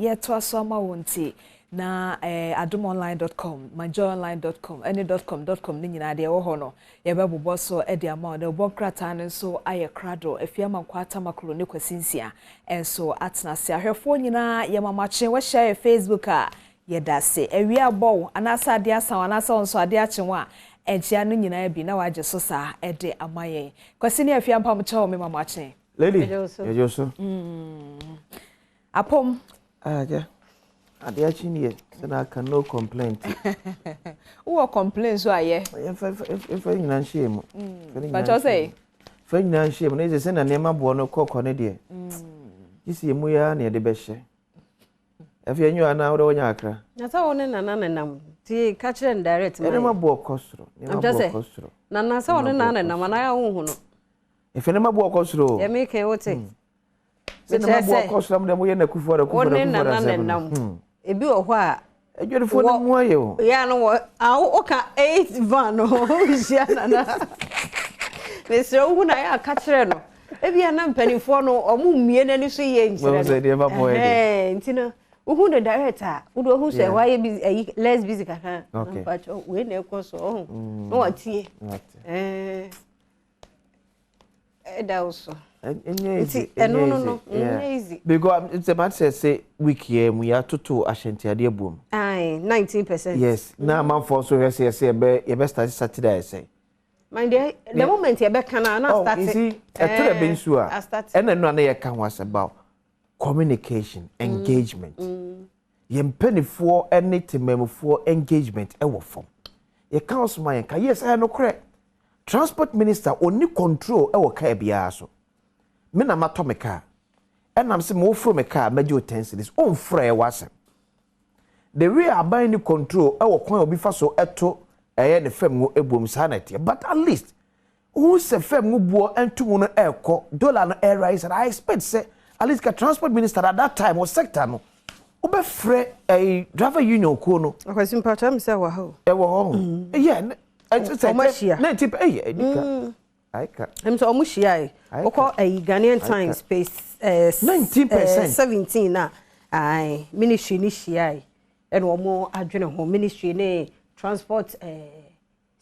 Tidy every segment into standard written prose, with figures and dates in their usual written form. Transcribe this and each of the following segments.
Yɛtoa so ama wo nti na adomonline.com, myjoyonline.com ɛne .com .com ne nyinaa deɛ ɛwɔ hɔ no, yɛbɛbobɔ so de ama wo. Na ɛbɔ nkrataa no nso ayɛ krado. Afie ama nkɔ atamakoro ne Kwasi Nsia nso atena ase. Ahwɛfoɔ nyinaa, yɛmamakye. Wɔahyia yɛ Facebook a, yɛda ase. Awia abɔ wo anaasɛ adeɛ asa wo anaasɛ wo nso adeɛ akye wo a, ɛnkyia no nyinaa bi na wagye so saa ɛde ama yɛn. Kwasi ne Afie, ampamkyɛw, me mamakye. Lady, yɛgye so. Apom? Agya, adeɛ akyi nie sɛ na aka no complaint. Wowɔ complaint so ayɛ? Yɛmfa nyinaa nhyɛ mu. Pakyɛw sɛ? Fa nyinaa nhyɛ mu na ɛsɛ sɛ na nneɛma boɔ no kɔkɔ ne deɛ gye sɛ yɛmu yɛ a na yɛde bɛhyɛ. Afei ɛnyɛ anaa wode wonya akra? Na sɛ wo ne Nana nenam nti, ka kyerɛ no direct ma. Nneɛma boɔ kɔ soro, nneɛma boɔ kɔ soro. Nana, sɛ wo ne nana nenam anaa wohu no? Efe nneɛma boɔ kɔ soro. Yɛ meka, wote? Sɛ nneɛma boɔ kɔ soro am deɛ moyɛ n'Akufoɔ de wo ne Nana nenam, ebi wɔ hɔ a adwadifoɔ no mu ayɛ o. Yɛ no wɔ a woka eight van no wohyia Nana, mesrɛ wohu na yɛ aka kyerɛ no. Ebia na mpanimfoɔ no ɔmo mmie n'ani so yie nkyerɛ no. Nneɛma boɔ yɛ de nti no, wohu no direct a, wode wohu sɛ ɛhɔ ayɛ busy, ayi, less busy kakra. Mpakyɛ, wei na ɛkɔ so ɔho na watie ɛɛ ɛda wo so. Ɛnyɛ easy. Nti ɛno no, ɛnyɛ easy. Because sɛ ma sɛ week yɛ mu yɛatoto ahyɛntiadeɛ buom. Ayi, 19%. Yes, na amanfoɔ nso hwɛ sɛ yɛsɛ yɛbɛ start Saturday ayɛ sɛ. Man deɛ, the moment yɛbɛka na oh, start. You see, ɛtwerɛ bi nso a ɛna no a na yɛka ho asɛm about communication, engagement. Yɛn mpanimfoɔ ne temamufoɔ engagement ɛwɔ fam. Yɛka ɔsoma yɛn ka, yes, ɛyɛ nokorɛ. Transport minister onni control ɛwɔ kaa biara so. Me na matɔ me kaa, ɛnam sɛ mewoforo me kaa, mɛgye o 10 cedis, ɔmforo ɛyɛ w'asɛm. The way aban ni control ɛwɔ kwan a obi fa so ɛto ɛyɛ ne fam ngo ebuom, saa na ɛteɛ. But at least wohu sɛ fam ngo buo ntomu no ɛɛkɔ, dollar no ɛɛrise, and I expect sɛ at least ka transport minister at that time wɔ sector no wobɛfrɛ ɛyi driver union kuo no. Akwasi, mpatwa mi sɛ wɔ ha o. Ɛwɔ hɔ, ɛyɛ ɛsɛ Ɔmo ahyia. 19 ɛyɛ ɛnika ayika. Ɛm sɛ ɔmo hyia yi, wokɔ ɛyi Ghanaian Times page ɛɛ 19%. 17 na ayi ministry ni hyia yi, ɛna ɔmo adwene ho, ministry ne transport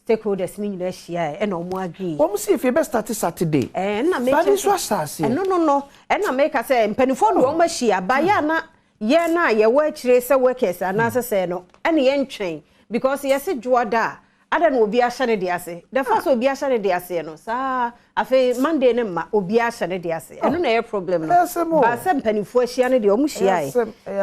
stakeholders ni nyinaa hyia yi, ɛna ɔmo agree. Wɔn si efi bɛ start Saturday. Ɛna meka bani nso ahyɛ aseɛ. Ɛno no, ɛna meka sɛ mpanimfoɔ de wɔn ahyia bayɛ ana yɛn a yɛwɔ akyire sɛ workers anaasɛ sɛ no ɛna yɛn twɛn, because yɛsi dwoa da a ada na obi ahyɛ ne de ase. The first obi ahyɛ ne de aseɛ no saa, afei Monday ne mma obi ahyɛ ne de ase, ɛno na ɛyɛ problem no. Ɛyɛ o. Baasɛ mpanimfoɔ ahyia no deɛ, ɔmo hyia yi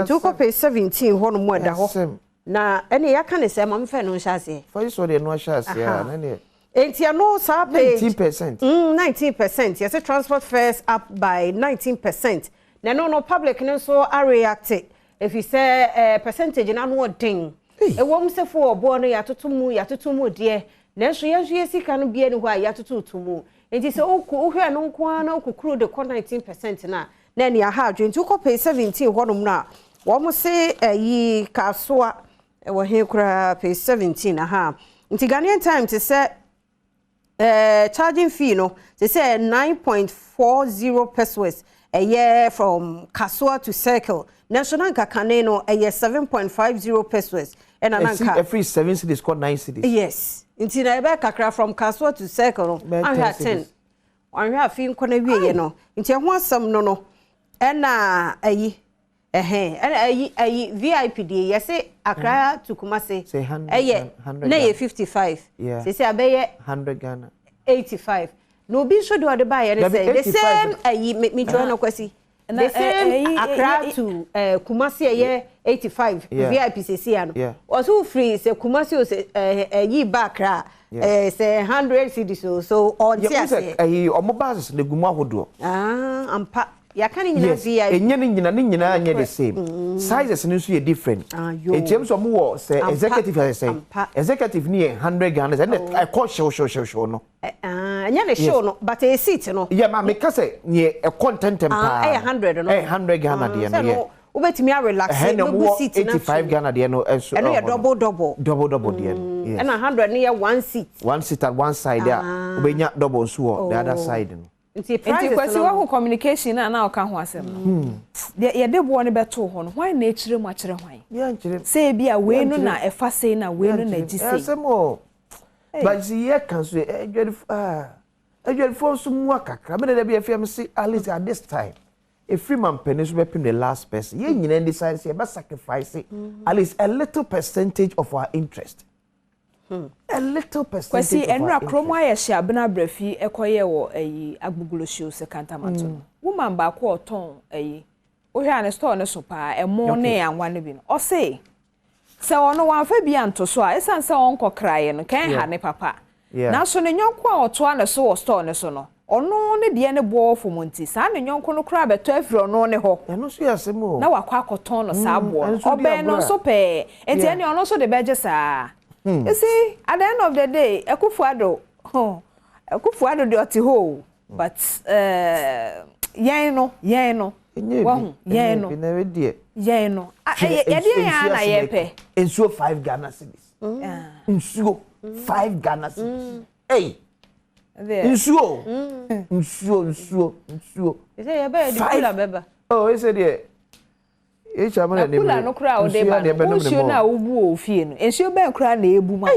nti wokɔ page 17 hɔ nom, ɛda hɔ na ɛne yɛaka ne sɛ ma mfɛ no nhyɛ aseɛ. Fayi sɔ deɛ no ahyɛ aseɛ a ne deɛ. Nti ɛno saa page 19%. 19%. Yɛsɛ transport fares up by 19%, na ɛno no public no nso areact, ɛfiri sɛ percentage no ano ɔden. Ɛwɔ mu sɛ fo ɔboɔ no yɛatoto mu deɛ, nanso yɛn nso yɛ sika no bia ni hɔ a yɛatoto to mu. Nti sɛ woku wohwɛ no nko ara na wokukuru de kɔ 19% no a, na ɛne aha adwene. Nti wokɔ page 17 hɔnom no a, wɔn se ɛyi Kasoa ɛwɔ he koraa? Page 17 aha. Nti Ghanaian Times te sɛ charging fee no te sɛ 9.40 pesewas, ɛyɛ from Kasoa to Circle, nanso na nka kane no ɛyɛ 7.50 pesewas, ɛna na nka ɛfiri 7 cedis kɔ 9 cedis. Yes, nti na ɛbɛyɛ kakra from Kasoa to Circle no. Bɛyɛ ahwɛ a 10 10 cedis. Ɔhwɛ afi nkɔ na wieɛ no, nti ɛho asɛm no ɛna ɛyi ɛhɛn ɛna ɛyi VIP deɛ, yɛsɛ Accra to Kumasi Sɛ 100 ɛyɛ 100 na yɛ Ghana. 55, sisi abɛyɛ 100 Ghana. 85. Na obi nso deɛ ɔde baayɛ ne Dabi, sɛ the 85. same ɛyi mi twerɛ no, Kwasi, Na, the same Accra to Kumasi ɛyɛ 85 VIP sisi ano. Ɔso firi sɛ Kumasi o sɛ ɛyi ba Accra sɛ 100 cedis o, so ɔnte Yɛ sɛ aseɛ. ɛyi ɔmo buses na egu mu ahodoɔ. Ah, ampa, yɛaka ne nyinaa Yes. VIP. Enye ne nyinaa nyɛ the same sizes no nso yɛ different. Ah, yo. Eti nso ɔmo wɔ sɛ executive yɛ sɛ executive ni yɛ 100 Ghana, ɛna ɛkɔ hyew hyew hyew hyew no. Ah, ɛnyɛ ne show no, but ɛyɛ seat no. Yɛ maa mi ka sɛ neɛ ɛkɔ ntɛntɛm paa. Ɛyɛ 100 no. Ɛyɛ 100 Ghana deɛ no sɛ yɛ. No wobɛtumi arelax. Ɛhɛn na ɔmo wobɛbu wɔ seat no 85 Ghana deɛ no ɛnso. Ɛno yɛ ɛwɔ hɔ no. double double. Double double deɛ no, yes. Ɛna 100 no yɛ one seat. One seat at one side a, wobɛnya double nso wɔ the other side no. Nti Nti prices Kwasi no. Wahu communication na na ɔka ho asɛm no. Deɛ yɛde boɔ no bɛtoo hɔ no, hwan na ɛkyerɛ mu akyerɛ hwan? Yɛnkyerɛ. Sɛ ebi a wei no Yɛnkyerɛ. na ɛfa sei na wei no na ɛgye sei. Asɛm o. But si yɛ kan so adwadifo ah adwadifoɔ nso mua kakra. Mene da bi afia me se at least at this time efiri ma mpanin so bɛpem the last person. Yɛn nyinaa decide sɛ yɛbɛ sacrifice at least a little percentage of our interest. A little percentage Kwasi of our ɛnura kurom interest. ayɛ hyɛ abena abrafi ɛkɔyɛ wɔ ɛyi agbogbloshie sɛ kantamato no. Woman baako a ɔtɔn ɛyi wohwɛ a ne store ne so paa ɛmo ne anwa no bi no ɔse sɛ ɔno wamfa bi anto so a ɛsiane sɛ ɔnkɔ kraeɛ no kɛn ha ne papa. Nanso ne nyɔnko a ɔtoa ne so wɔ store ne so no ɔno ne deɛ ne boɔ wɔ fam nti saa ne nyɔnko no koraa bɛtɔ afiri ɔno ne hɔ. Ɛno nso yɛ asɛm o. Na wakɔ akɔtɔn no saa boɔ no ɛno nso di ɔbɛn no agorɔ a. nso pɛɛ nti ɛne ɔno nso de bɛgye saa. You see, at the end of the day, Akufo-Addo, Akufo-Addo deɛ ɔte hɔ o, but yɛn no, wahu, yɛn no, yɛn no, yɛde yɛn a na yɛpɛ. Nsuo 5 Ghana cedis. Nsuo 5 Ghana cedis. Hey, nsuo, nsuo, nsuo, nsuo. Sɛ yɛbɛyɛ de kula bɛba. Oh, ɛsɛ deɛ. Na kula no kura o de ba no, nsuo na wobu wɔ fie no, nsuo bɛn kura na ebu ma.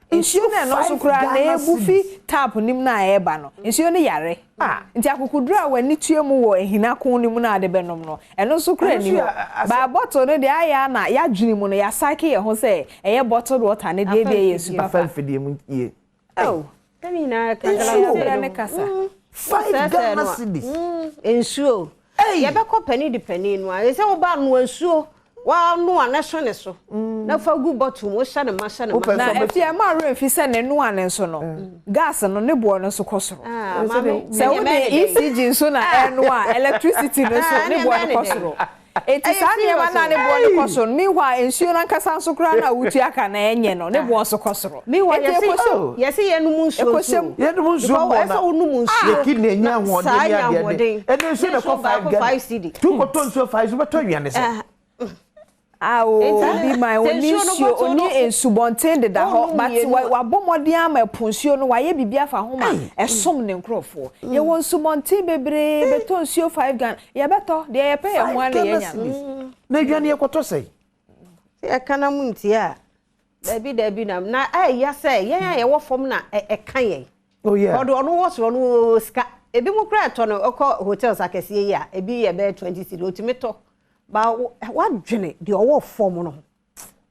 Nsuo na ɛno nso kura na ebu fi tap nim na ɛɛba no, nsuo no yare. Nti akokoduro a w'ani tua mu wɔ ehinako no mu na ade bɛnom no, ɛno nso kura ni hɔ. Ba bottle no deɛ ayɛ na yɛadwene mu no, yɛasake yɛn ho sɛ ɛyɛ bottled water ne deɛ bi ɛyɛ nsu papa. Afa mfidie mu yie. Oh. Sɛmi nyinaa Nsuo kura ne kasa. 5 Ghana cedis. Nsuo. Yɛbɛkɔ pani di pani no a, sɛ woba noa nsuo, wa noa na so ne so. Na fa gu bottle mu, hyɛ ne ma, hyɛ ne ma. Na efi ma remfi sɛ ne noa ne nso no. Gas no ne boɔ no nso kɔ soro. Sɛ wo de ECG nso na ɛnoa, electricity no nso ne boɔ no kɔ soro. Eti saa nneɛma na ne boɔ no kɔ soro. Meanwhile, nsuo no ankasa nso koraa na wotua ka na ɛnyɛ no, ne boɔ nso kɔ soro. Meanwhile, yɛse yɛnom nsuo nso. Yɛnom nsuo bɔ na. Ɛsɛ wonom nsuo. Yɛ kidney nya ahoɔden ne adeade. Ɛno nsuo na ɛkɔ 5 Ghana. Tu kɔtɔ nsuo 5 so bɛtɔ aduane sɛ. Awo bi man oni nsuo oni nsubɔnten deda hɔ but wabɔ mmɔden ama ɛpo nsuo no wayɛ biribi afa ho ma ɛsom ne nkurɔfoɔ. Yɛwɔ nsubɔnten bebree bɛtɔ nsuo 5 Ghana yɛbɛtɔ deɛ yɛpɛ yɛn ho ana yɛnya no. Na aduane yɛkɔtɔ sɛn? Yɛka na mu ntie a dabi dabi na ɛyɛ sɛ yɛn a yɛwɔ fam na ɛka yɛn. Oh yeah. Ɔdo ɔno wɔ soro no sika ebi mu kura ɛtɔ no ɔkɔ hotels akɛseɛ yi a ebi yɛ bɛyɛ 20 cedi otumi tɔ. Ba wadwene deɛ ɔwɔ fam no.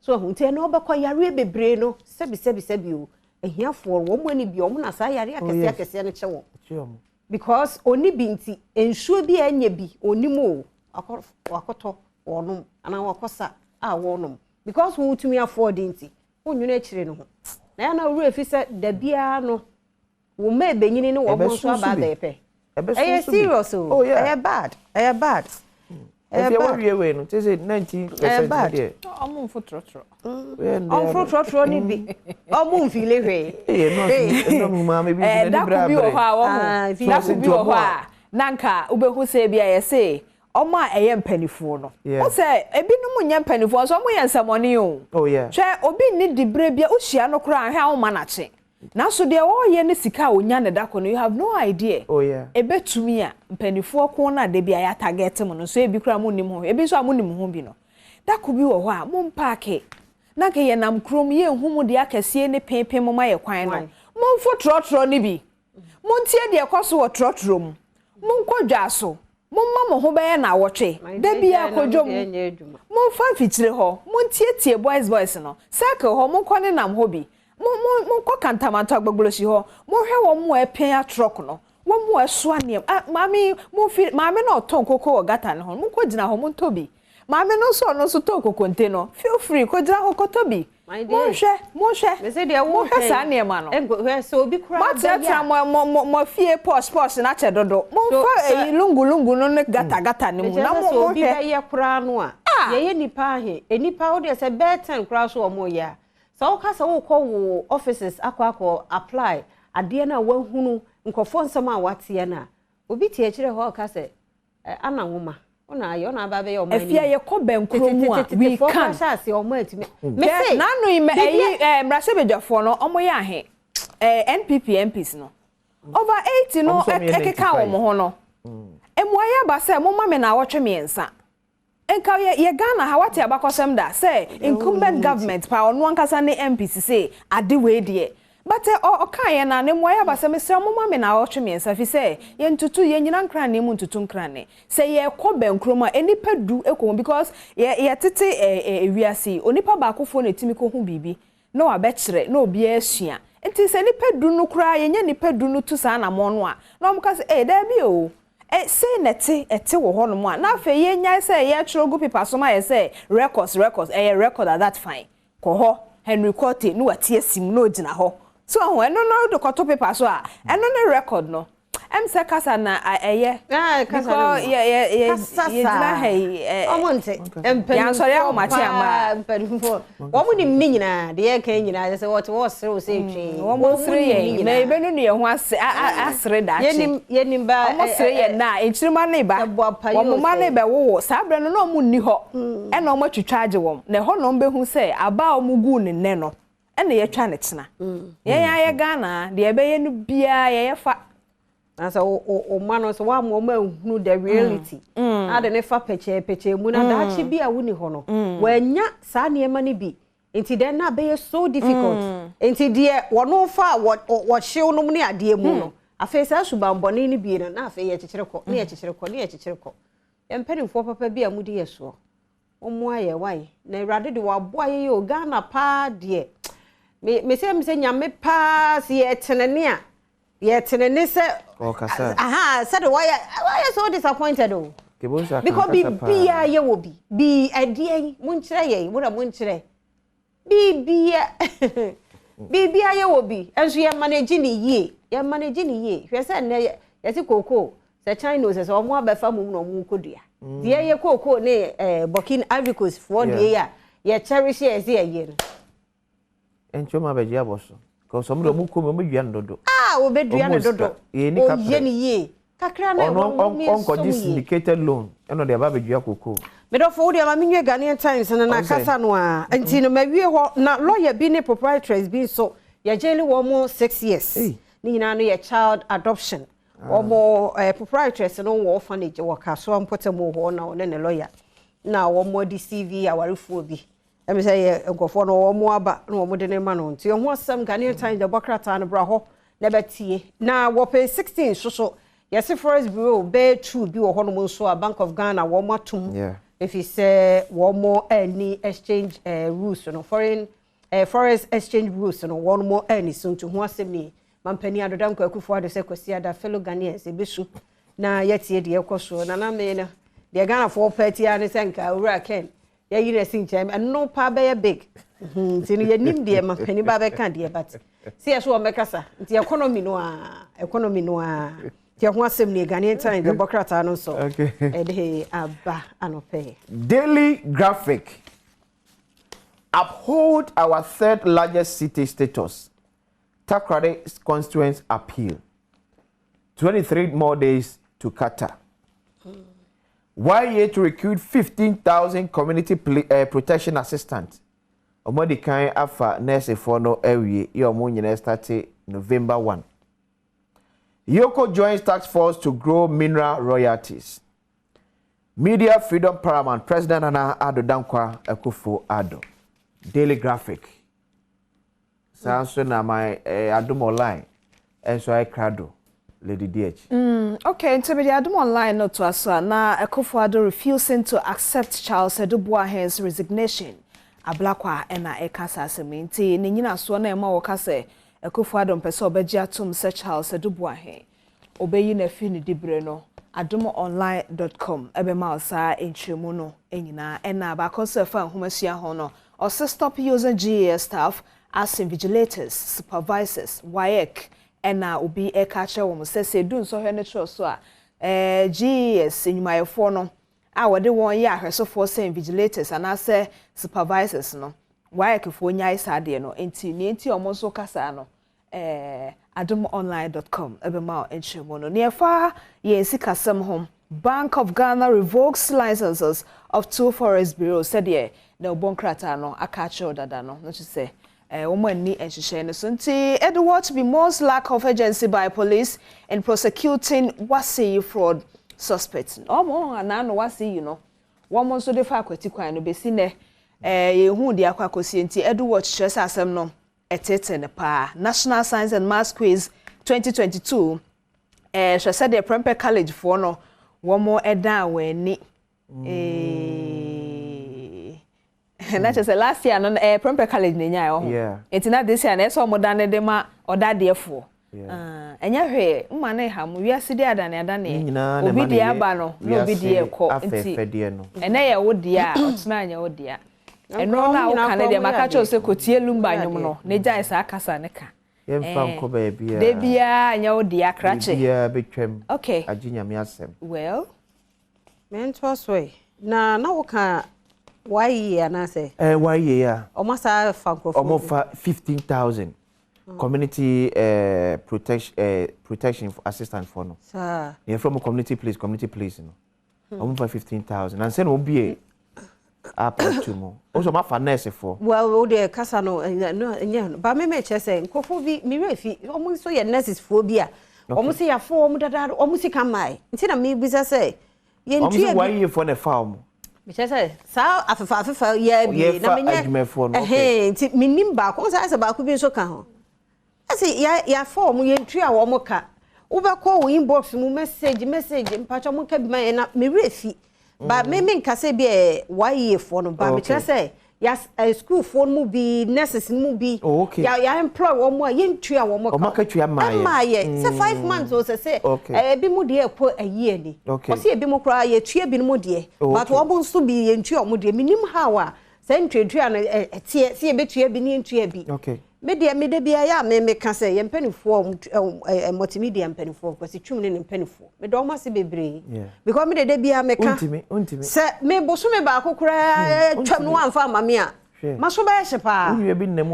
So nti ɛna ɔbɛkɔ yare bebree no sɛbi sɛbi sɛbi o ehiafoɔ wɔn mu ani bi wɔn na saa yare akɛseɛ akɛseɛ no kyɛ wɔn. Because oni bi nti nsuo bi a ɛnyɛ bi oni mu o akɔtɔ wɔnom anaa wakɔsa a wɔnom because wɔtumi afford nti wɔnwene akyire no ho. Na yɛn na owurɛ fi sɛ dabiara no wɔn mma ebenyini ne wɔn nso aba abɛɛpɛ. Ɛyɛ serious o. Ɛyɛ bad. Ɛyɛ bad. If you want we no, say 19% there. Omo mfo trotro. Omfo trotro ni bi. Omo mfile hwe. Eh no, no ma me bi ni bra. Da ku bi wo ho a wo ho. Da ku bi wo ho a nanka ubehu se bi a ye se omo a eye mpanifo no. Wo se ebinum nya mpanifo so omo ye nsamoni o. Oh yeah. Hwe obi ni dibre bia wo hia no kora hwe a wo ma na che. Nanso deɛ wɔyɛ ne sika a onya ne dako no, you have no idea. Oh yeah. Ebetumi a mpanifo ko na de bia ya target mu no so ebi kura mu nim ho. Ebi nso a mu nim ho bi no. Dako bi wɔ hɔ a mo mpaake. Na ke ye nam krom ye hu mu de akɛseɛ ne pempem mo ma ye kwan no. Momfo trɔtrɔ ne bi. Montie deɛ kɔ so wɔ trɔtrɔ mu. Monkɔ dwa so. Momma mo ho bɛyɛ na awɔtwe. Da bia akɔdwom. Momfa mfikyire hɔ. Montietie boys boys no. Circle hɔ monkɔ ne nam hɔ bi. Monkɔ kantamanto agbogbloshie hɔ. Monhwɛ wɔn mu a ɛpɛn atrɔk no. Wɔn mu a ɛsoa nneɛma. Ah, maame, momfi, maame na ɔtɔn koko wɔ gata ne ho. Monkɔ gyina hɔ, montɔ bi. Maame no nso ɔno nso tɔn kokonte no. Feel free, kɔ gyina hɔ kɔtɔ bi. Monhwɛ, monhwɛ. Monhwɛ saa nneɛma no. Moatenatena mo fie posh posh na kyɛ dodo. Momfa eyi lungu lungu no ne gata gata ne mu. Na mo monhwɛ. Obi bɛyɛ koraa no a. Yɛyɛ nipa ahe. Nipa wo deɛ sɛ bɛyɛ 10 koraa so ɔmo yɛ a. Sɛ woka sɛ wokɔ wo offices akɔ akɔ apply adeɛ na wahunu nkurɔfoɔ nsɛm a wateɛ na obi tie kyerɛ hɔ ɔka sɛ ana nwoma ona ayɛ ona aba bɛyɛ ɔman Efia yɛkɔ bɛnkuro mu a we can. Mese nanu yi ɛyi mmarahyɛbadwafoɔ no ɔmo yɛ ahe NPP MPs no. Over 80 no ɛkeka wɔn ho no. Mmuaeɛ aba sɛ momma me naawɔtwe mmiɛnsa. Nka yɛ yɛ Ghana ha wate abakɔsɛm da sɛ incumbent government paa ɔno ankasa ne MP sisei ade wei deɛ but ɔ ɔkaeɛ no a ne mmuaeɛ aba sɛ mesrɛ mo momma me naawɔtwe mmiɛnsa firi sɛ yɛntutu yɛnnyina nkranne mu ntutu nkranne sɛ yɛkɔ bɛnkurom a nnipa du kɔ mu because yɛ yɛtete ɛ ɛ wiase yi onipa baakofoɔ na ɛtumi kɔhu biribi na wabɛkyerɛ na obiara asua. Nti sɛ nnipa du no koraa, yɛnya nnipa du no tu saa anammɔn no a, na wɔka sɛ, Ei, daabi o, ɛ, sei na ɛte, ɛte wɔ hɔnom a, na afei yɛnnyae sɛ yɛretwerɛ gu pepa so ma ayɛ sɛ records, records, ɛyɛ record a, that's fine. Kɔ hɔ, Henry Quartey, na wate asi mu, na ɔgyina hɔ. So wahu, ɛno no wode kɔto pepa so a, ɛno ne record no. Ɛm sɛ kasa na ɛyɛ. Ah, kasa no Because yɛ yɛ yɛ kasa yɛgyina saa. ha yi. Ɔmo nte. Yɛansɔre Mpanimfoɔ ahomakye ama. paa, mpanimfoɔ. Wɔn nim ne nyinaa, deɛ yɛka yi nyinaa, sɛ wɔte wɔresere wo sɛ etwee. Wɔn Wɔn sere nim ne yɛn, na nyinaa. yɛbɛnunu yɛn ho ase asere daakye. Yɛnim, yɛnim ba. Wɔn sere yɛn na nkyirima ne ba. Ɛbɔ apa yi Wɔn o mma ne sɛ. bɛwowo. Saa berɛ no na wɔn nni hɔ. Ɛna wɔn atwitwa agye wɔn. Na ɛhɔ na wɔn bɛhu sɛ aba a wɔn guu ne nnɛ no, ɛna yɛatwa ne kyena. Yɛn ara yɛ Ghana, deɛ yɛbɛyɛ no biara yɛyɛ fa. Na sɛ wo mma no sɛ woamma wɔn anhunu the reality na ade ne fa pɛkyɛɛ pɛkyɛɛ mu na daakye bi a wonni hɔ no wɔanya saa nneɛma no bi nti dɛn na abɛyɛ so difficult nti deɛ wɔno fa a wɔhyew nom ne adeɛ mu no afei saa subanbɔne no bie no na afei yɛkyekyere kɔ ne yɛkyekyere kɔ ne yɛkyekyere kɔ. Yɛn mpanimfoɔ papa bi a mudi yɛ soɔ, wɔmmoa yɛ wae na Awurade de wɔaboa yɛ yɛ o. Ghana paa deɛ me me sɛ me sɛ Nyame paa sɛ yɛtenene a yɛtenene sɛ Ɔkasa. Aha sɛde wɔyɛ wɔyɛ so disappointed o. Kebonsa because kan kasa paa. Biribiara yɛ wɔ bi bi ɛdeɛ yi monkyerɛ yɛn mo na monkyerɛ biribia biribia yɛ wɔ bi nso yɛ manage ne yie, yɛ manage ne yie. Hwɛ sɛ nnɛ yɛte kookoo sɛ China o sɛ sɛ wɔn abɛfa mu na wɔn kɔdua deɛ yɛ kookoo ne ɛɛ Burkina Ivory Coast foɔ deɛ yi a yɛ cherish yɛ sɛ yɛyɛ no. Nti wɔn abɛgye abɔ so because wɔn de wɔn kɔn mu wɔn bɛdua no dodo. A wɔbɛdua no Wɔn dodo sika, yɛn ni wɔyɛ kaprɛ. ne yie kakra na Ɔno ɛwɔ mu yɛ ɔnkɔgye som yie. syndicated loan ɛna ɔde aba abɛdua kookoo. Medɔfo, wo deɛ ma menwie Ghanaian Times no na Ɔsɛ. kasa no a nti no mawie hɔ na lawyer bi ne proprietress bi nso yɛgyele wɔn mo 6 years. Ei. Ne nyinaa no yɛ child adoption. Wɔn proprietress no wɔ orphanage wɔ Kasoa mpɔtam hɔ na ɔne ne lawyer na wɔn de CV awarefoɔ bi ɛmi sɛ yɛ nkurɔfoɔ no wɔn aba na wɔn de ne ma no nti ɛho asɛm Ghanaian Times de bɔ krataa no bra hɔ na ɛbɛtie. Na wɔpɛ 16 so so yɛsi forex bureau bɛyɛ two bi wɔ hɔnom nso a Bank of Ghana wɔn atum efi sɛ wɔn ani exchange rules no, foreign forex exchange rules no wɔn ani so. Nti ho asɛm nie mampanin Addo Dankwa Akufo-Addo sɛ Kwasi Ada fellow Ghanaians ebesu na yɛtie deɛ ɛkɔ soɔ. Nana mee no deɛ Ghanafoɔ pɛ tia ne sɛ nka Owura Ken yɛyi no asi nkyɛn, ɛno paa bɛyɛ big. Nti no yɛnim deɛ mampanin ba bɛka deɛ, but sɛ yɛ so wɔn bɛkasa nti economy no a economy no a nti ɛho asɛm nie Ghanaian Times bɛbɔ krataa no nso ɛde aba anɔpɛ. Daily Graphic: uphold our third largest city status. Takoradi constituents appeal. 23 more days to Qatar. YEA to recruit 15,000 community protection assistants. Ɔmo di kan afa nursefoɔ no awie yɛ ɔmo nyinaa start November 1. EOCO joins task force to grow mineral royalties. Media freedom paramount, President Nana Addo Dankwa Akufo-Addo. Daily Graphic. Saa nso na my Adom Online nso ayɛ krado, Lady DH. Okay, nti mede Adom Online no to aso a na Akufo-Addo refusing to accept Charles Adu Boahen's resignation. Ablakwa ɛna ɛka saa asɛm yi nti ne nyinasoɔ na ɛma wɔka sɛ Akufo-Addo mpɛ sɛ ɔbɛgye atom sɛ Charles Adu Boahen ɔbɛyi n'afi ne dibere no. adomonline.com ɛbɛma wo saa nkyerɛmu no nyinaa. Ɛna baako nso ɛfa nhomasua ho no, ɔsɛ stop using GES staff as invigilators, supervisors. WAEC ɛna obi ɛka kyerɛ wɔn sɛ sɛ edu nsɔhwɛ no kyerɛ so a GES nnwumayɛfoɔ no a wɔde wɔn yɛ ahwɛsofoɔ sɛ invigilators anaasɛ supervisors no, WAEC foɔ nyae saa adeɛ no. Nti nea nti a wɔn nso kasa no, adomonline.com ɛbɛma wo nkyerɛmu no. Nea ɛfa yɛn sikasɛm ho, Bank of Ghana revokes licenses of two forex bureaus. Sɛdeɛ na ɔbɔ nkrataa no aka akyerɛw dada no no kyerɛ sɛ Wɔn anni nhyehyɛe no so nti, Edward bemoans lack of urgency by police in prosecuting Waseyi fraud suspect. Wɔn a n'ano Waseyi no, wɔn nso de fa akwati kwan no besi nnɛ, yɛnhuu deɛ akɔ akɔsie nti, Edward kyerɛ sɛ asɛm no ɛteetee no paa. National Science and Maths Quiz 2022, hwɛ sɛdeɛ Prempeh College foɔ no wɔn dan wɔn ani. Na kyerɛ sɛ last year no ɛyɛ Prempeh College na enyae ɔho. Nti na this year na ɛsɛ ɔmo dane de ma ɔdadeɛfoɔ. Ɛnyɛ hwee, mma no nha mo. Wiase di adane adaneɛ. Obi deɛ aba no na obi deɛ ɛkɔ. Nti ɛnɛ yɛ wo deɛ a, ɔkyena nyɛ wo dea. Ɛno no a woka no deɛ maka kyerɛ wo sɛ kɔtie Lumba nnwom no na gyae saa kasa no ka. Yɛmfa nkɔ baabiara. Da biara nyɛ wo dea, krakye. Biribiara bɛtwam. Agye Nyame asɛm. Well. Mentoa so ɛ. Na na woka YEA anaasɛ? Eh, YEA. Ɔmo asa fa nkurɔfoɔ bi. Ɔmo fa 15,000 community eh, protection eh, protection assistant foɔ no. Saa. Na yɛfrɛ ɔmo community police, community police no. Ɔmo fa 15,000. Ansa na ɔmo app ato mu. Ɔmo sɛ ɔmo afa nurse foɔ. Well, wo deɛ kasa no ɛnyɛ no ɛnyɛ ba me me kyerɛ sɛ nkurɔfoɔ bi me werɛ fi ɔmo nso yɛ nurses foɔ bi a ɔmo sɛ yɛafo ɔmo dada ɔmo sika mmae nti na mebisa sɛ yɛntua bi. Ɔmo sɛ wɔn ayiefoɔ na ɛfa ɔmo. Mekyerɛ sɛ saa afefa afefa yɛ bi na menyɛ adwumafoɔ no okay. Ɛhɛn nti menim baako ɔmo sɛ ayɛ sɛ baako bi nso ka ho. Ɛsɛ yɛ yɛafa ɔmo yɛntua wɔn ka. Wobɛkɔ wo inbox mu message message mpakyɛ ɔmo nka bi ma yɛn na me werɛ fi. Ba me me nka sɛ bi ɛ YEA foɔ no ba mekyerɛ sɛ yas ɛ schoolfoɔ no mu bi nurses no mu bi ya ya employ wɔn a yɛntua wɔn ka. Ɔmo akatua mmaa yɛ. Ɛmmaa yɛ sɛ 5 months o sɛ sɛ ɛ ebi mu deɛ ɛkɔ ayi ani. Ɔsɛ ebi mu koraa yɛtua bi mu deɛ but wɔn nso bi yɛntua wɔn deɛ menim how a sɛ ntuatua no ɛ ɛteɛ sɛ yɛbɛtua bi ne yɛntua bi. Me deɛ me de bia yɛ a me meka sɛ yɛn mpanimfoɔ ɛ multimedia mpanimfoɔ Kwasi Twum ne ne mpanimfoɔ meda wɔn ase bebree because me de de bia meka sɛ me bosome baako koraa twam no wamfa ama me a maso bɛyɛ hye paa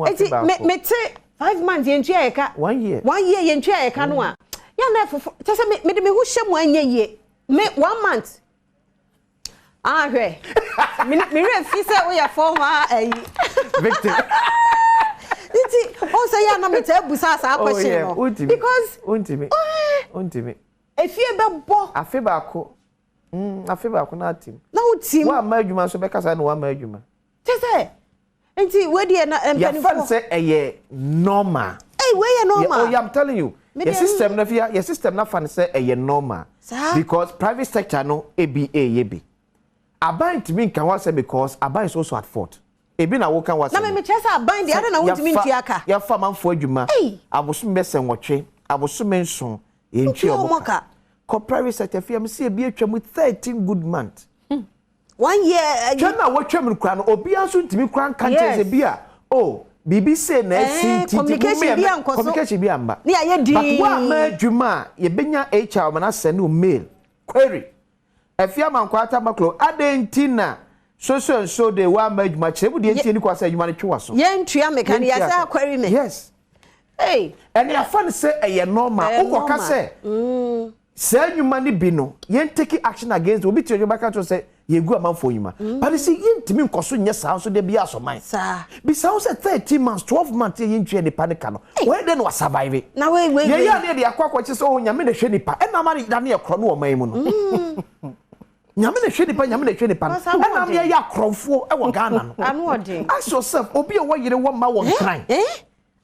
eti me me te 5 months yɛntua yɛ ka 1 year 1 year yɛntua yɛ ka no a yɛn na ɛfofo kyɛ sɛ me me de me ho hyɛ mu anyɛ yie me 1 month. Ah, hwɛ. Me me werɛ fi sɛ woyɛ former ayi. Victim. Nti, o sɛ yɛ na metaa busa saa question no. Because Wontumi. Wontumi. Efie bɛbɔ. Afe baako. Afe baako na atim. Na wotim. Woamma adwuma nso bɛka saa na woamma adwuma. Kyɛ sɛ nti wei deɛ na mpanimfoɔ. Yɛfa no sɛ ɛyɛ normal. Hey, wei yɛ normal. Oh, yeah, I'm telling you. Your system na fia, your system na fa no sɛ ɛyɛ normal. Saa. Because private sector no ebi ɛyɛ bi. Aban ntumi nka ho asɛm because aban is also at fault. Ebi na woka ho asɛm. Na me mekyerɛ sɛ aban deɛ ada na wontumi ntua ka. Yɛfa amanfoɔ adwuma. Abosome bɛsɛ 8, abosome 7, yɛntua ɔmo ka. Kɔ private sector fia me sɛ ebi atwa mu 13 good months. 1 year. Twɛn na wɔtwa mu kura no obiara nso ntumi kura nka nkyɛn sɛ bi a oh biribi se na esi nti communication bi ankɔ so communication bi amba. Ne ayɛ dii. But wo ama adwuma a yɛbɛnya HR ma na send wo mail query. Afia Amankwa Tamaklo adɛn nti na so so and so de wo ama adwuma kyerɛ mu deɛ nti ni kwa sɛ adwuma no twe wa so. Yɛntua me ka ne yɛsɛ query me. Yes. Hey. Ɛne afa no sɛ ɛyɛ normal. Wokɔka sɛ saa nnwuma no bi no yɛn take action against obi tie adwuma ka kyerɛ sɛ yɛgu amanfoɔ nnwuma. But sɛ yɛntumi nkɔ so nyɛ saa nso de bi asɔman. Saa. Bisa wo sɛ 13 months 12 months yɛ yɛntua nipa ne ka no. Wɔyɛ dɛn na wasurvive? Na wei wei. Yɛyɛ a ne yɛde akɔ akɔkye sɛ oh Nyame na hwɛ nipa. Ɛna ama ne da ne yɛ korɔ no wɔ ɔman mu no. Nyame na hwɛ nipa, Nyame na hwɛ nipa no. Ɛna ama yɛyɛ akorɔmfoɔ ɛwɔ Ghana no. Ano ɔden. Ask yourself, obi a wɔyere wɔ mma wɔ nkran.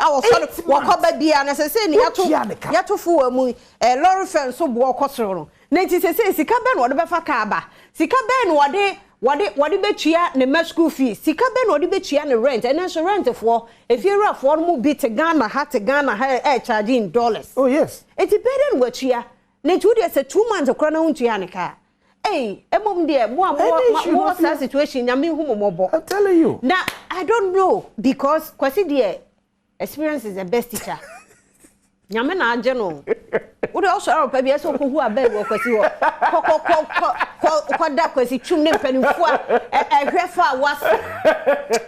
A wɔsɔre wɔkɔ ba bia na sɛ sɛ ni yɛto yɛto fo wɔ mu ɛ lorry fare nso boɔ kɔ soro no na nti sɛ sɛ sika bɛn na wɔde bɛfa kaa ba, sika bɛn na wɔde bɛtua ne ma school fees, sika bɛn na wɔde bɛtua ne rent. Ɛnɛ nso rent foɔ efiewurafoɔ no mu bi te Ghana ha te Ghana ha ɛ charge in dollars. Oh yes. Nti bɛn dɛ na wɔatua na nti wodeɛ sɛ 2 months koraa na wontua ne kaa. Ei, emom deɛ mo a mo wɔ saa situation, Nyame hu mo mmɔbɔ. I'm telling you. Na I don't know because Kwasi deɛ experience is the best teacher. Nyame na agye no. Wode ɔsɔre ɔpɛ bi ɛsɛ ɔkɔhu abɛn wɔ Kwasi hɔ. Kɔkɔkɔ kɔda Kwasi Twum ne mpanimfoɔ a ɛhwɛ fa a wase.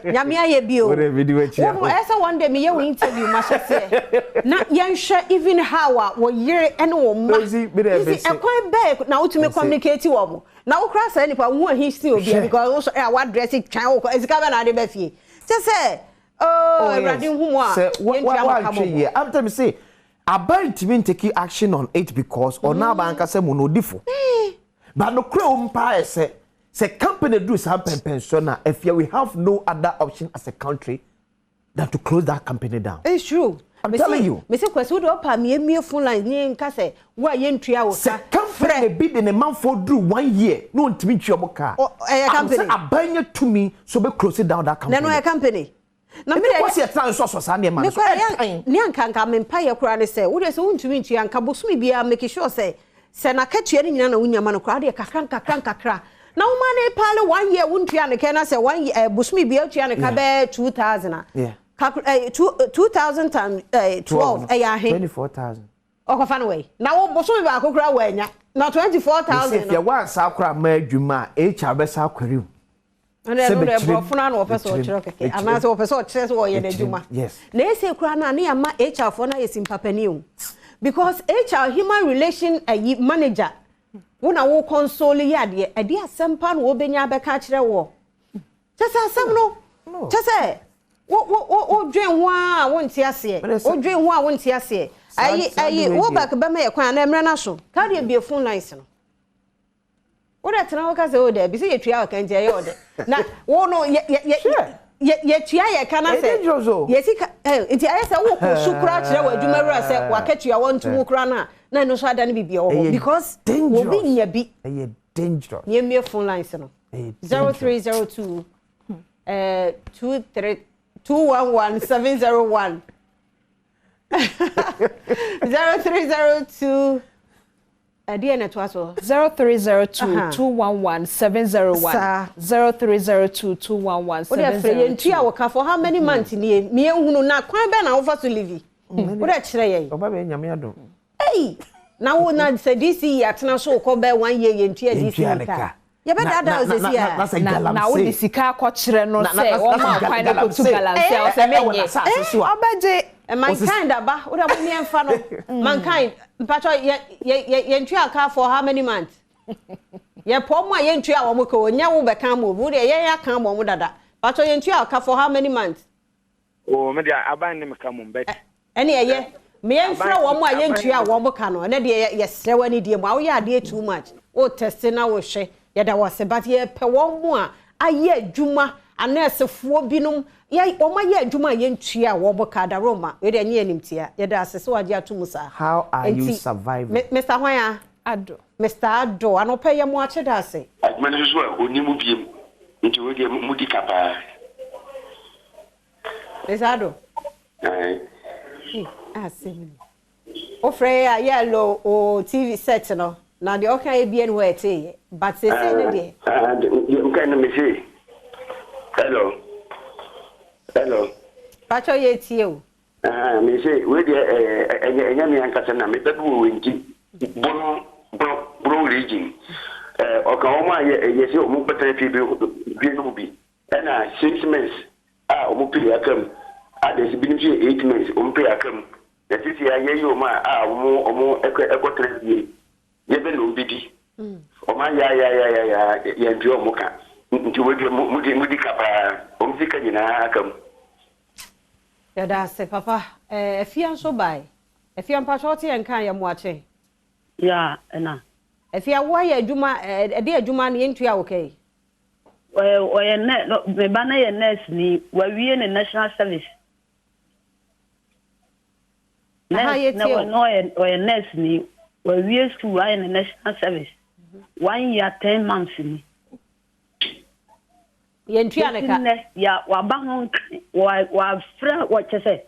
Nyame ayɛ bi o. Wode bi di w'akyi ahɔ. Ɛsɛ one day meyɛ wo interview ma hyɛ seɛ. Na yɛnhwɛ even how a wɔyere ne wɔn mma. Nti ɛkwan bɛɛ na wotumi communicate wɔ mo. Na wokora saa nipa wo ho ahi sin obi because wosɔre a wadress twan wokɔ sika bɛ na ade bɛ fie. Kyɛ sɛ. Oh, Awurade nhu mu a sɛ yɛntua mo ka woanhwɛ mmɔbɔ. yie after me say aban ntumi ntake action on it because ɔno aban ankasa mu no odi fo. But nokorɛ wɔ mu paa yɛ sɛ sɛ company duru saa mpɛmpɛnsoɔ no a afia we have no other option as a country than to close that company down. It's true. I'm telling you. Mese Kwasi wo de ɔpa miemie phone lines ne nka sɛ wo a yɛntua wo ka. Sɛ company bi de ne manfoɔ duru one year na ɔntumi ntua ɔmo ka a, Ɛyɛ company. Sɛ aban nya tumi so bɛ close down that company. Na ɛno yɛ company. Na me de Kwasi ɛtena nsɔsɔ saa nneɛma no so. Ɛtan. Ne anka nka me mpaeɛ koraa ne sɛ wo deɛ sɛ wontumi ntua nka bosome biara make sure sɛ sɛ n'akatua no nyinaa na wonya ma no koraa deɛ kakra nkakra nkakra na woma ne paale one year wontua ne kɛ na sɛ one year eh, bosome biara wotua ne ka bɛyɛ 2000 a Yeah. Kakra eh, 2000 times eh, 12 ɛyɛ ahe? 24,000. Ɔkɔfa no wɔ Na wo bosome baako koraa wɔanya. Na 24,000 no. Sɛ wansa koraa ma adwuma a HR bɛsa akwari wo. Ɛnna ɛno deɛ borɔfo no na wɔpɛ sɛ ɔkyerɛ kɛkɛ anaasɛ wɔpɛ sɛ ɔkyerɛ sɛ ɔyɛ n'adwuma. Yes. Na ese koraa no a ne yɛama HR foɔ no ayɛ simpapani o. Because HR human relation ayi manager wo na wo console yɛ adeɛ ɛde asɛm pa na wɔbɛnya abɛka akyerɛ woɔ. Kyɛ sɛ asɛm no, kyɛ sɛ wo wo wo wodwen ho a wonte aseɛ. Wodwen ho a wonte aseɛ. Ayi ayi Wobak bɛma yɛ kwan anaa mmerɛ no aso. Ka deɛ bue phone lines no. Wo dɛ tena hɔ ka sɛ o daabi sɛ yɛtua ɔka nti ɛyɛ ɔdɛ. Na wo no yɛ yɛ yɛ yɛ yɛtua yɛ ka na sɛ yɛ sika ɛ nti ayɛ sɛ wokɔ su koraa kyerɛ wɔ adwuma wura sɛ wakatua wɔnto mu koraa no a na ɛno nso ada no biribi wɔ hɔ because obi nya bi. Ɛyɛ dangerous. Yɛmmue phone lines no. 0302 23 211 701 0302 ɛdeɛ na ɛtoa so. 0302 211 701 0302 211 702. Wode afrɛ yɛn ntua wɔ ka for how many months nie mmiɛ nhunu na kwan bɛn na wofa so livi wode kyerɛ yɛn. Ɔba bɛyɛ nyame adom. Ei na wo na sɛ DC yi atena so kɔ bɛɛ one year yɛn tua DC ka. Yɛbɛdaadaa wo sɛsi a. Na na wode sika akɔkyerɛ no sɛ wɔma wo kwan no kɔtu galamsey a ɔsɛ menyɛ. Ɔbɛgye. Mankind aba wode mo mmiɛnfa no mankind mpakyɛ yɛ yɛ yɛ yɛntua ka for how many months yɛpɔ mo a yɛntua wɔn ka o nyɛ wo bɛka ama obi wo deɛ yɛn aka ama wɔn dada mpakyɛ yɛntua ka for how many months. Oh me deɛ aban ne me ka mom but. Ɛne ɛyɛ me yɛnfrɛ wɔn a yɛntua wɔn ka no ɛnɛ deɛ yɛsrɛ wo anidie mu a woyɛ adeɛ too much wo test na wo hwɛ yɛda wo ase but yɛpɛ wɔn a ayɛ adwuma anɛɛsefoɔ binom yɛ wɔn ayɛ adwuma a yɛntua wɔn ka Adaroma wei deɛ ɛnyɛ animtia yɛda ase sɛ wagye ato mu saa How are you nti surviving? Mister hwan a? Addo. Mister Addo anɔpa yi yɛ mo akye da ase. Adwuma no nso so a ɔnni mu biom nti wei deɛ modi ka paa. Mister Addo. Ae. Ei, asɛm ni. Wofrɛ yɛ a yɛ lo o TV set no na deɛ ɔka yɛ bia ni hɔ a ɛtee yɛ but seesei no deɛ. Ah, deɛ mkae no mese hello hello. Pakyɛw yɛ tie o. Ah, mese wei deɛ ɛnyɛ ɛnyɛ me ankasa na me ba bi wɔ wei nti bono bono bono region ɔka wɔn a yɛ yɛsɛ wɔn bɛtena fie bi bi no mu bi Ɛna 6 months a ɔmo pay aka mu, others binom nso yɛ 8 months ɔmo pay aka mu. Na seesei a yɛyi ɔmo a a ɔmo ɔmo ɛkɔ ɛkɔtena fie, yɛbɛ na ɔmo bedi. Ɔmo ayaayaayaayaa yɛntua ɔmo ka. Nti wei deɛ mo modi modi ka paa, ɔmo sika nyinaa aka mu. Yɛda ase papa. Eh, Afia nso bae. Afia mpakyɛ wote yɛn nka a yɛ mmoakye. Yeah, ɛna. Afia wo ayɛ adwuma eh, ɛde adwuma no yɛntua wo ka yi. Ɔyɛ nɛ me ba no yɛ nurse ni wawie ne national service. Nurse na ɔyɛ ɔyɛ nurse ni wawie school ayɛ ne national service one year 10 months ni. Yɛntua ne ka. Nnɛ ya waba ho nkran wa wafrɛ wɔkyɛ sɛ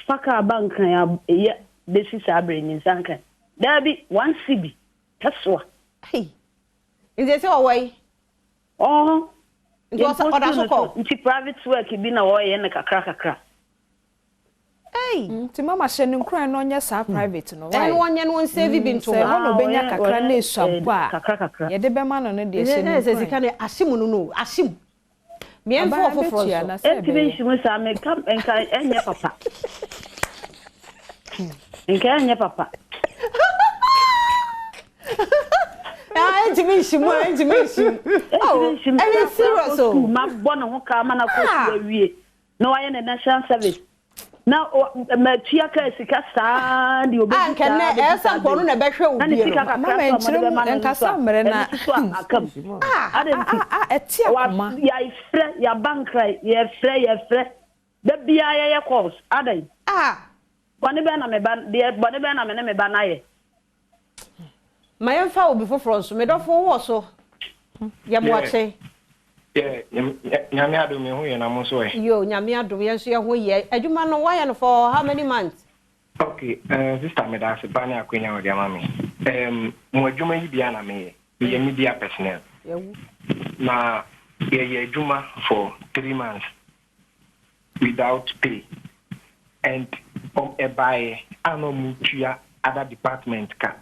fa kaa ba nkran yɛ besi saa bere ne nsa nkran daabi 1 cedi pɛsoa. Nti sɛ ɔwɔ yi. Ɔhɔ. Nti ɔda so kɔ. Nti private work bi na wɔyɛ no kakra kakra. Hey. Nti mama hyɛ ne nkuran na ɔnyɛ saa private no. Ɛno ɔnyɛ no ɔnsave bi nto hɔ. Sɛ ɛhɔ na ɔbɛnya kakra na esua mpo a. Kakra kakra. Yɛde bɛma no no deɛ hyɛ ne nkuran. Sɛ sika no ahye mu no no ahye mu. Mmiɛnfo ɔfoforɔ nso. Ɛntumi nhye mu saa meka nka ɛnyɛ papa. Nka ɛnyɛ papa. Ah, ɛntumi nhye mu a ɛntumi nhye mu. Ɛntumi nhye mu. Ɛyɛ serious o. Ma bɔ ne ho ka ama na kɔ sukuu awie. Na wayɛ ne national service na matua kaa sika saa deɛ ɔbɛdi saa bɛdi saa bɛdi na ne sika kakra nso a mode bɛma no nso a ɛno nso so a aka mu adɛn nti yɛfrɛ yɛaba nkran yɛfrɛ yɛfrɛ da biara yɛyɛ calls adɛn bɔne bɛn na me ba deɛ bɔne bɛn na me ne me ba no ayɛ. Ma yɛmfa obi foforɔ nso. Me dɔfo wowɔ so? Yɛ moakye. Yeah, Nyame adom me ho yɛ na mo nso ɛ? Yo, Nyame adom yɛn nso yɛ ho yɛ. Adwuma no woayɛ no for how many months? Ok, eh, sister meda ase paa ne akwanya a wɔde ama me. Um, mo adwuma yi bia na meyɛ. Meyɛ media personnel. Yɛwu. Na yɛyɛ adwuma for 3 months without pay and ɛbaeɛ a na ɔmo tua other department ka.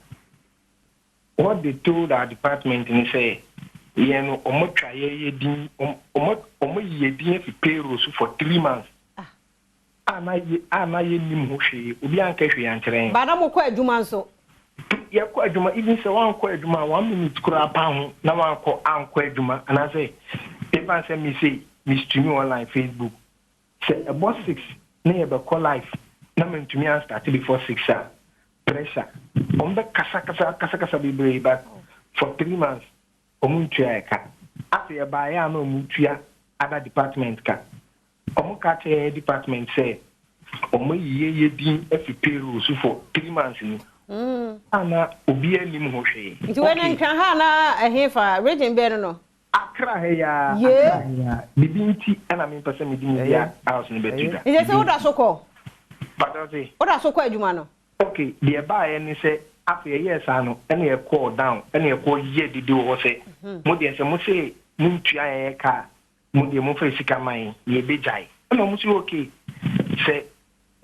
What they told our department ni sɛ yɛn no ɔmo twa yɛ din, ɔmo yi yɛ din afi payroll so for 3 months a na yɛ nim ho hwee, obi anka hwee ankyerɛ yɛn. Ba na mokɔ adwuma nso? Yɛkɔ adwuma. Even sɛ wankɔ adwuma a, one minute koraa pa ho na wankɔ ankɔ adwuma anaasɛ eban sɛ me sei me stream online Facebook, sɛ ɛbɔ 6 na yɛbɛkɔ live na mentumi anstart before 6 a, pressure, ɔmo bɛ kasa kasa kasa kasa bebree. But for 3 months ɔmo ntua yɛ ka. Afei ɛbaayɛ a na ɔmo tua other department ka. Ɔmo ka kyerɛ yɛ department sɛ ɔmo yi yɛ yɛ din afi payroll so for 3 months ni ana obiara nim ho hwee. Nti wei no Nkran ha na ɛhe fa region bɛn no? Accra ha yi ara. Accra ha yi ara. Bibi nti ɛna mempɛ sɛ mede media house no bɛto dwa. Nti sɛ woda so kɔ? Pata se? Woda so kɔ adwuma no? Ok, deɛ ɛbaeɛ ne sɛ afei ɛyɛɛ saa no ɛna ɛkɔɔ down, ɛna ɛkɔ yɛ dede wɔ hɔ sɛ mo deɛ sɛ mo se montua yɛn ka a, mo deɛ momfa sika ma yɛn, yɛbɛgyae. Ɛna ɔmo sɛ okay, sɛ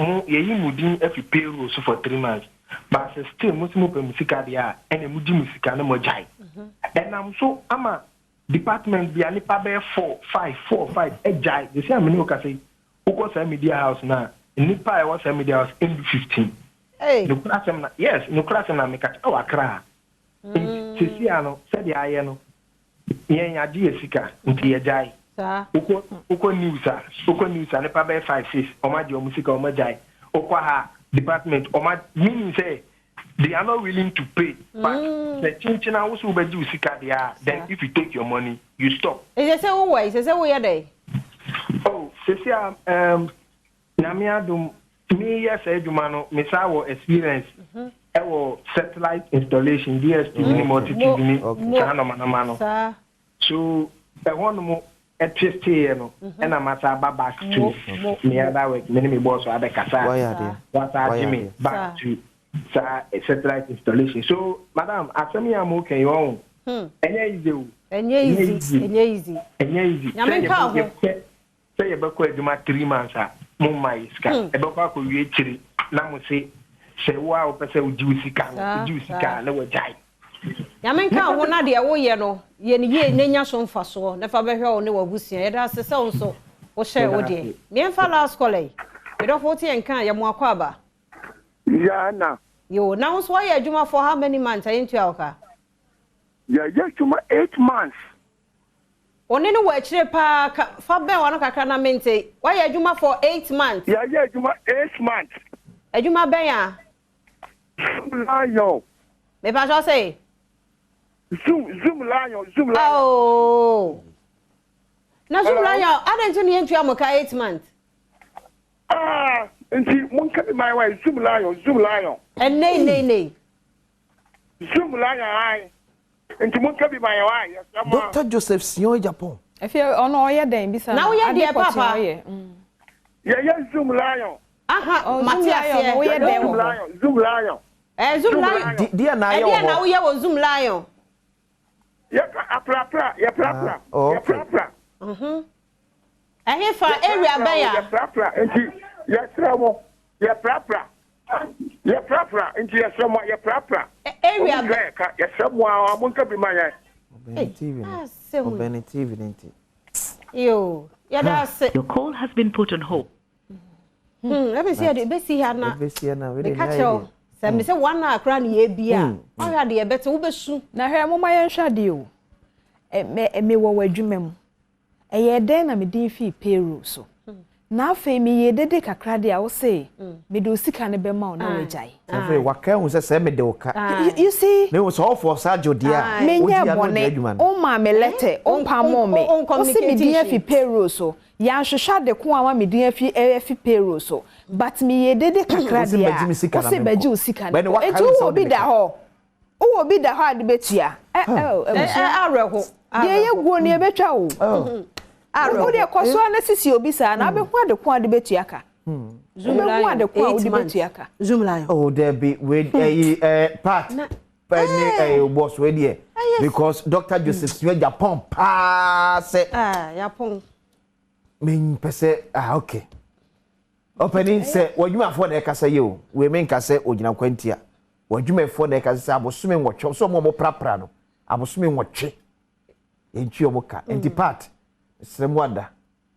mo yɛyi mo din afi payroll so for 3 months, but sɛ still mo sɛ mopɛ mo sika deɛ a, ɛna mo gye mo sika na mo agyae. Ɛnam so ama department bia nipa bɛyɛ four five four five agyae. Sɛ sɛ amene wo kasa yi, wokɔ saa media house na nipa a ɛwɔ saa media house ndu 15. Nokura asɛm na, yes, nokura asɛm na meka ɛwɔ Akra. Nti sisi ano sɛdeɛ ayɛ no, yɛn yagye yɛ sika nti yɛgyae. Wokɔ news a, nipa bɛyɛ five six ɔmo agye ɔmo sika, ɔmo agyae. Wokɔ ha department ɔmo meaning sɛ they are not willing to pay, but sɛ kyinkyin a woso wobɛgye wo sika deɛ a, then if you take your money, you stop. Ɛsɛ sɛ wowɔ yi, sɛ sɛ woyɛ dɛ? Oh, sisi a Nyame adom meyɛ saa adwuma no, mesa wɔ experience ɛwɔ satellite installation, DSTV ne multi-TV ne saa nɔmanɔma no. So ɛhɔ nom ɛtwisteeɛ no, ɛna masa aba back to me other work. Me ne me boss abɛkasa, wasa agye me back to saa satellite installation. So madam, asɛm yi a mo kɛn yi ɔho ɛnyɛ easy o. Ɛnyɛ easy, ɛnyɛ easy. Ɛnyɛ easy. Nyame nka ho. Sɛ yɛbɛkɔ adwuma 3 months a mo mma yɛ sika, ɛbɛkɔ akɔwie akyiri na mo se sɛ wo a wopɛ sɛ wogye wo sika no, wogye wo sika a na wagyae. Nyame nka ho na deɛ woyɛ no yɛ no yie na nya so mfasoɔ na fa bɛhwɛ wo ne w'abusua. Yɛda ase sɛ wo nso wohyɛ wo deɛ. Meɛmfa last caller yi. Medɔfo, wote yɛn ka, yɛ mo akɔ aba. Ya na. Yo, na wo nso woayɛ adwuma for how many months a yɛntua wo ka? Yɛyɛ adwuma 8 months. Ɔne no wɔ akyire paa ka, fa bɛn wano kakra na mente. Woayɛ adwuma for 8 months? Yɛyɛ adwuma 8 months. Adwuma bɛn a? Lion. Mepa sɛ? Zoom, Zoom Lion, Zoom Lion. Oh. Na Zoom Lion, adɛn nti ne yɛntua mo ka 8 months? Ah, nti monka bi man wa Zoom Lion, Zoom Lion. Ɛnɛ nei nei. Zoom Lion ai. Nti monka bi man wa yɛsrɛ mo a. Dr Joseph Sion Japan. Afei ɔno ɔyɛ dɛn bisa? Na woyɛ deɛ papa? Yɛyɛ Zoom Lion. Aha, mate aseɛ. Woyɛ dɛn wɔ hɔ? Zoom Lion. Eh, Zoom Lion. Deɛ na ayɛ wɔ hɔ? Ɛdeɛ na woyɛ wɔ Zoom Lion? Yɛka aprapra, yɛprapra, yɛprapra. Ɛhe fa area bɛn a? Yɛprapra nti yɛsrɛ mo, yɛprapra. Yɛprapra nti yɛsrɛ mo, yɛprapra. Area bɛn? Ka yɛsrɛ mo a monka bi ma yɛn. Ɔbɛn TV no. Ɔbɛn TV no nti. Yo, yɛda ase. Your call has been put on hold. Ɛbɛ si yɛde ebesi ha na Ebesi ha na wede meka kyerɛ wo sɛ me sɛ one hour koraa ne yɛbi a, ɔhwɛ adeɛ yɛbɛte wobɛsu. Na hwɛ, moma yɛnhwɛ adeɛ o. Mewɔ wɔ adwuma mu, ɛyɛ dɛn na mede fii payroll so? Na afei meyɛɛ dede kakra de a, wo se mede wo sika no bɛma wo na woagyae. Afei waka ahu sɛ sɛ mede wo ka. You see? Na mmom sɛ ɔfoɔ saa gye wo deɛ a, wogye Menyɛɛ a na ɔgyae bɔne, adwuma no. womaa me lɛtɛ, wompamoo me, wo se me din afi payroll so. Yɛanhwehwɛ ade ko a ama me din afi afi payroll so. But meyɛɛ dede kakra Wo se deɛ bɛgye a, me sika wo na se menkɔ. bɛgye wo sika no Bɛne kɔ. waka Enti ahu sɛ wowɔ wode bi me da ka. hɔ? Wowɔ bi da hɔ a de bɛtua? Ɛ ɛ abusua. Awerɛho. Deɛ ɛyɛ guo no yɛbɛtwa o. Wo deɛ kɔ so ara na sisi obi saa na wobɛhu ade ko a wode bɛtua ka. Wobɛhu ade ko a wode bɛtua ka. Zoomlion. Oh dabi wei ɛyi ɛɛ part ɛne ɛɛ boss wei deɛ because Doctor Joseph Sua Japan paa sɛ. Ah yapɔn. Mempɛ sɛ ah okay. Ɔpanin sɛ w'adwumafoɔ na ɛkasa yi o wei menka sɛ ogyina kwantia w'adwumafoɔ na ɛkasa sɛ abosome nwɔtwe sɛ ɔmo a ɔmo prapra no abosome nwɔtwe yɛntwi ɔmo ka nti part mesrɛ mo ada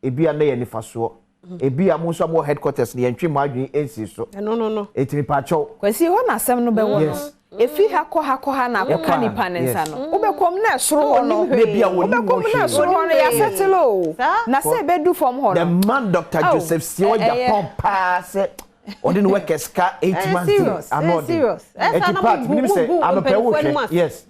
ebi a na yɛ nifasoɔ ebi a mo nso a mo wɔ headquarters no yɛntwe mo adwene nsi so Ɛno no no. eti mepaakyɛw Kwasi hɔ na asɛm no bɛwɔ no. Yes. Efi ha kɔ ha kɔ ha na akɔka Ɛkɔ a, nipa ne nsa yes. no. Wobɛkɔ mu na ɛsoro hɔ no. Na ebi a wɔnim Wobɛkɔ ho mu na hwee. ɛsoro hɔ no yɛasɛtele o. Na sɛ ɛbɛdu fam hɔ The no. man Doctor Ao, Joseph Siwa ɛ- ɛyɛ. Japan paa sɛ ɔde ne workers ka 8 Ɛyɛ months deɛ serious, ano ɛyɛ ɔden. serious. Ɛyɛ saa Eti na part mobu menim sɛ mobu anɔpɛ mpanimfoɔ anim wohwɛ ase. yes.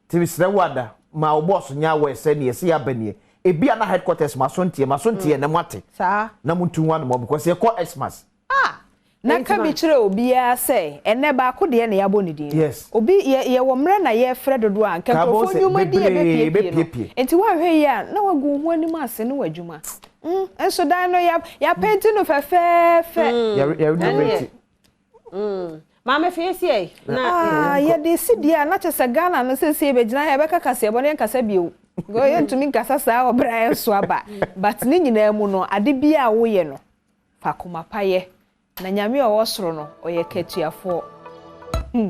Nti mesrɛ wo ada ma wo boss nyɛ aware sɛ neɛ ɛsɛ yɛaba nie. Ebia na headquarters mo aso nteɛ, mo aso nteɛ na moate. Saa. Na montu ho anamɔ because yɛkɔ Xmas. Ah! Na ka bi kyerɛ obiara sɛ, ɛnnɛ baako deɛ na yɛabɔ ne din no. Yes. Obi, yɛ, yɛwɔ mmerɛ na yɛrefrɛ dodoɔ a, anka Ka bɔ nkurɔfoɔ sɛ nnwuma din a bebree ɛbɛpiepie no. bɛpiepie. Nti woanhwɛ yie a, na woagu wo ho anim ase ne w'adwuma. Mm, nso dan no, yɛ, yɛapenti no fɛfɛɛfɛ. Yɛre, yɛrenovate. Ɛnneɛ, mm, Maame fa yɛsi ɛ, na. Ah, yɛde si deɛ a, na kyerɛ sɛ Ghana no seesei yɛbɛgyina ha, yɛbɛka kaseɛbɔ no, yɛnkasa bio. Because yɛntumi nkasa saa wɔ berɛ a ɛnso aba. But ne nyinaa mu no, ade biara a woyɛ no, fa koma pa yɛ. Na Nyame a ɔwɔ soro no, ɔyɛ katuafoɔ. Hmm.